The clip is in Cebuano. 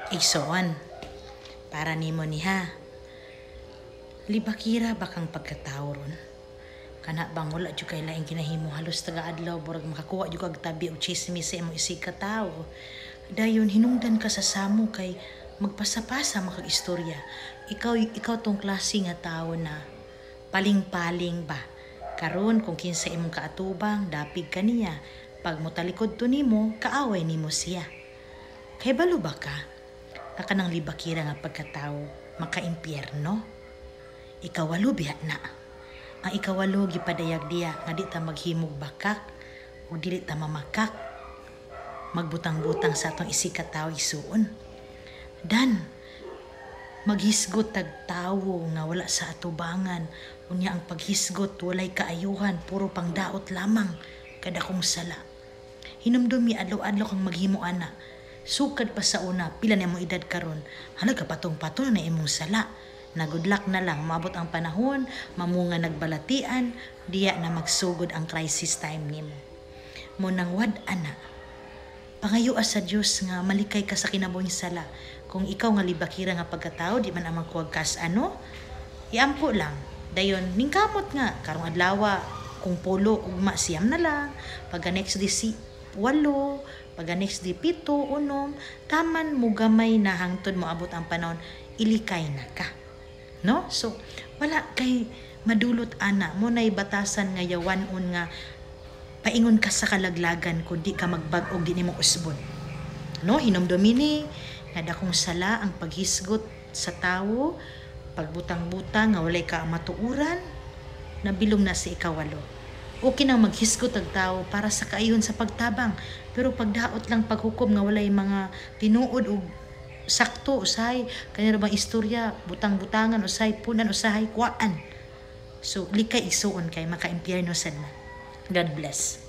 Igsoon, para nimo ni ha. Libakira ba kang pagkatawo ron? Kana bang wala jud kay laing kinahimo halos taga-adlaw, burag makakuha jud kag tabi og chismis sa imong isig katawo. Dayon hinungdan ka sa samo kay magpasapasa makag istorya. Ikaw tong klase nga tawo na paling-paling ba. Karon kung kinsa imong kaatubang, dapig ka niya. Pag motalikod to nimo, kaaway nimo siya. Kay balo ba ka? Nga kanang libakira nga pagkatawo, makaimpyerno? Ikawalo biya na. Ang ikawalo gipadayag diya nga di ta maghimog bakak ug dili ta mamakak magbutang-butang sa atong isig katawo, igsuon. Dan maghisgot tag tawo nga wala sa atubangan, unya ang paghisgot walay kaayuhan, puro pangdaot lamang, kadakong sala. Hinumdumi, adlaw-adlaw kang maghimo ana. Sukad pa sa una, pila na imong edad karon, hala ka patong-patong na imong sala. Na good luck na lang, maabot ang panahon, mamunga nagbalatian, diya na magsugod ang crisis time nimo. Mo nang wad ana. Pangayoa sa Dios nga malikay ka sa kinabuhing sala. Kung ikaw nga libakira nga pagkatao, di man amang kuwag kas ano, iampo lang. Dayon, ningkamot nga, karong adlawa, kung 8, ugma 9 na lang. Pagka next day, si 8, pagka next day 7, 6, taman mo gamay na hangtod mo abot ang panahon, ilikay na ka. No? So, wala kay madulot ana mo nay batasan nga yawanon nga paingon ka sa kalaglagan kung di ka magbag-og, di nimo usbon. No, hinumdumi ni nga dakong sala ang paghisgot sa tawo, pagbutang-butang nga walay ka matuuran, nabilong na sa ikawalo. Okay nang maghisgot ang tao para sa kaayon sa pagtabang, pero pagdaot lang, paghukom nga walay mga tinuod og sakto usahay kanya bang istorya, butang-butangan usahay, punan usahay, kuan. So likay, igsuon, kay maka-impyerno sad na. God bless.